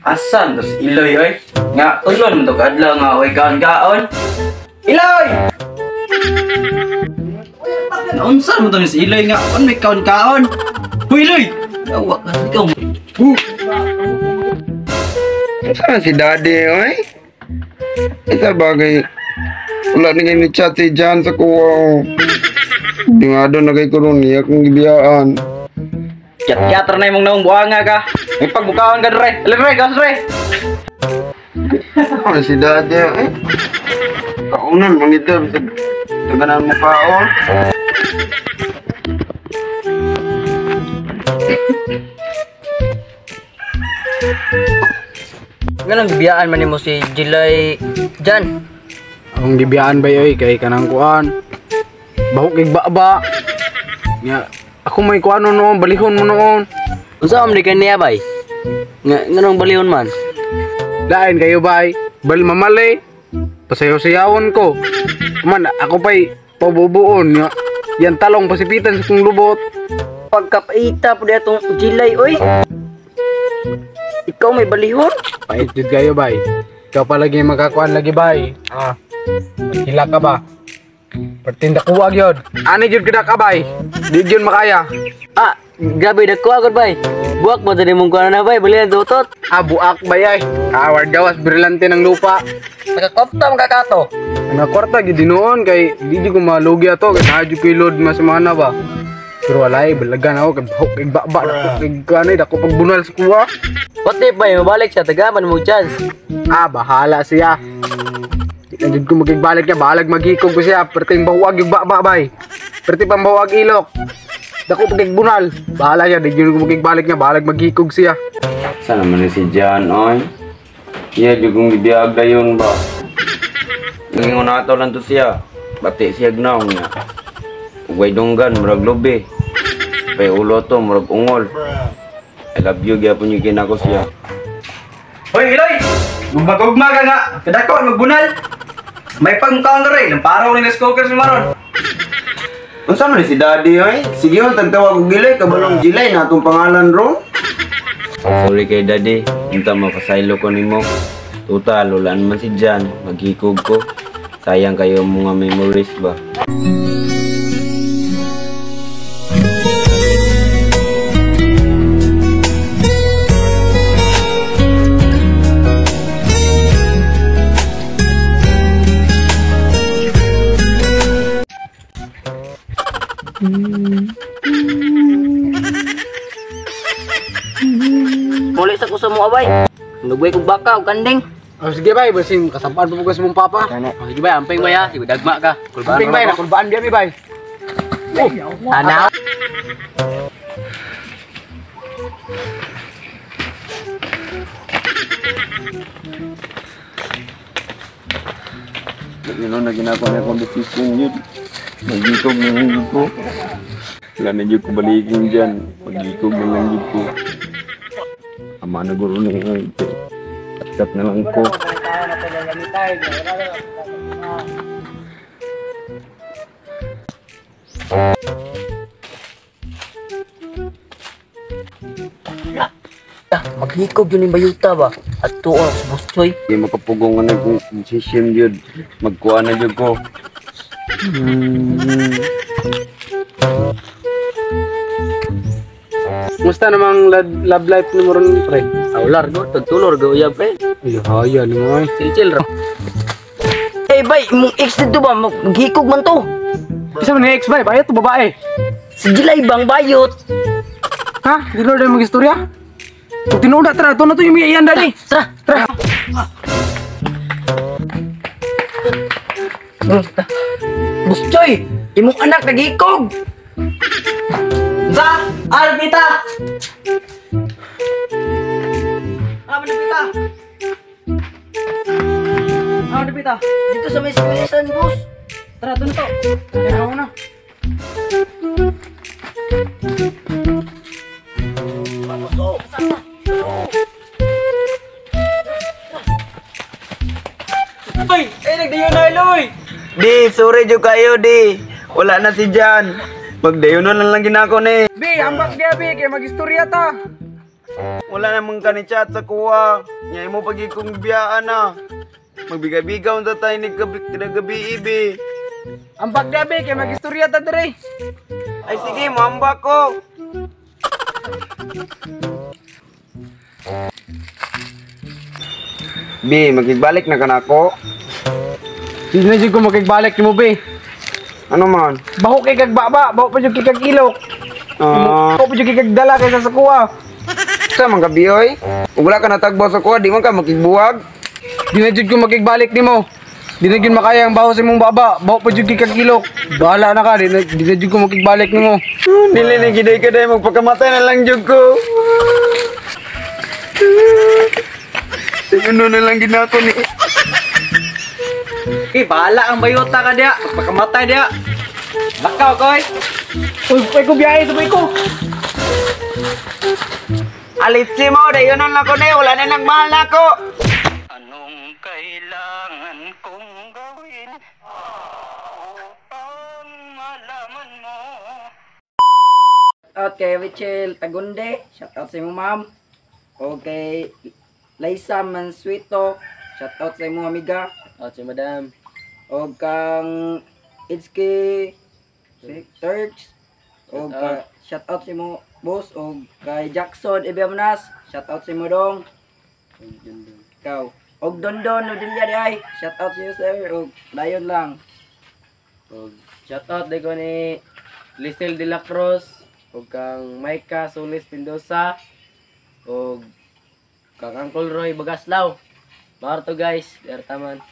Asan to si Iloy oy? Nga tulon man to kadlaw nga oy kaon-kaon. Iloy! Naunsa mo to ni si Iloy nga on may kaon-kaon. Huy Iloy! Yawa ka ikaw. Saan si Daddy, oy? Isa bagay, wala na kayo ni chat si Jan sa kuwa. Di nga doon na kay kuron niya kung gibiyaan. Kyat-kyat na imong naong buanga ka. May pagbukaon ka dre. Dre, gas dre. Ano si Daddy, oy? Kaunan, mangita, bisag taganan mo kaon. Ganang gibiyaan man nimo si Jilay Jan. Ang gibiyaan ba yoy kay kanang kuan. Bahok kay baba. Nya ako may kuan noon, balihon mo noon. Unsa man kay niya bay? Nga nganong balihon man? Lain kayo bay, bal mamali. Pasayaw-sayawon ko. Man ako pay pabubuon nga. Yan talong pasipitan sa kong lubot. Pagkapaita pud atong Jilay oy. Ikaw may balihon? Pait jud kayo bay. Ikaw pa lagi makakuan lagi bay. Ah. Hila ka ba? Pertinda kuwag yun. Ani jud kada ka bay. Di jud makaya. Ah, grabe dako agad bay. Buak ba diri mong kuan na bay, balian tutot. Ah, buak bay ay. Award gawas brilante ng lupa. Nakakopta man kakato. Ang kwarta gid noon kay di jud ko malugi ato kay naa jud koy load mas mana ba. Pero walay balagan ako kay bahok kay baba dako kay kanay dako pagbunal sa kuwa. What if bay mabalik siya taga man mo chance. Ah, bahala siya. Di na jud ko magigbalik niya, bahalag maghikog ko siya, perting bahuag yung baba bay. Perting pambahuag ilok. Dako pagigbunal. Bahala siya, di jud ko magigbalik niya, bahalag maghikog siya. Saan naman ni si Jan, oy? Iya, jud kong gibiyag dayon ba? Ngingon na ato lang to siya. Bati siya gnaw niya. Ugay dunggan, murag lubi. Pay ulo to, murag ungol. I love you, gyapon yung kinako siya. Hoy Iloy! Gugma-gugma ka nga. Kadako magbunal. May pagkaon dre, lamparaw ni rice cooker si Maron. Unsa man ni si Daddy, oy? Sige, on tagtawag og Gilay, kabalong Gilay na atong pangalan ron. Sorry kay Daddy, unta mapasaylo ko nimo. Total, wala man si Jan, maghikog ko. Sayang kayo mga memories ba. Muli sa kusa mo abay. Nugway kog baka og kanding. Oh, sige bay, basin kasampaan pa po sa mong papa. Oh, sige bay, amping bay ha. Sige dagma ka. Kulbaan. Amping bay, nakulbaan biya mi bay. Oh, ana. Yun na ginagawa na akong decision yun. Magikog na lang ko. Wala na yun ko balikin dyan. Magikog na lang yun ko. Ama na guro na yun. Kat na lang ko. Maghikog yun yung bayuta ba? At tuon sa Bustoy. Hindi makapugong na kung decision yun. Magkuha na yun ko. Musta namang love life ni mo ron, pre? Awlar go, tagtulor go uyab pre. Ay, haya ni mo ay. Chill ra. Eh bay, imong ex dito ba? Maghikog man to. Isa man ni ex bay, bayot to babae. Si Jilay bang bayot? Ha? Di lord ay magistorya? Kung tinuod na, tara, ito na to yung mga iyan dali. Tara, tara. Bustoy, imong anak naghikog. Sa Alpita. Ah, manapita. Ah, manapita. Dito sa may eskwelahan, boss. Tara, doon to. Ikaw na. Uy, eh nagdayon na Iloy. Di, sorry jud kayo di. Wala na si Jan. Magdayon na lang ginako ni. Bi, ambak dia bi, kay magistorya ta. Wala namang ka ni chat sa kuha. Nya imo pagi kong biyaan na. Magbigay-bigaw unta tayo ni gabi, gabi ibi. Ambak gabi kay magistorya ta diri. Ay sige, mamba ko. Bi, makigbalik na ka nako. Di na jud ko makigbalik nimo be. Ano man? Baho kay kag baba, baho pa jud kay kag ilok. Ah, Baho pa jud kay kag dala kaysa sa kuha. sa man gabi oy. Ug wala ka natagbo sa kuha, di man ka makigbuwag. Di na jud ko makigbalik nimo. Di na jud makaya ang baho sa imong baba, baho pa jud kay kag ilok. Bahala na ka, di na jud ko makigbalik nimo. Dili ni giday ka day magpakamatay na lang jud ko. Ayun na lang ginako ni. Eh, bahala ang bayota ka diya. Pagkamatay diya. Lakaw koy. Uy, pay ko biyahe sabay ko. Alitsi mo, dayon na ko ni, wala na nagmahal nako. Anong kailangan kong gawin upang malaman mo? Out kay Richel Tagunde, shout out sa imong ma'am. O kay Liza Mansuito, shout out sa imong amiga. Out si madam. O kang Itsuki Turks, o ka, shout out sa imong boss o kay Jackson Ibiamnas, shout out sa imo dong. Ikaw. Og Dondon Odilla di ay, shout out sa iyo sir og dayon lang. Og shout out ko ni Lisel de la Cruz og kang Micah Solis Mendoza og kang Uncle Roy Bagaslaw. Marto guys, dertaman.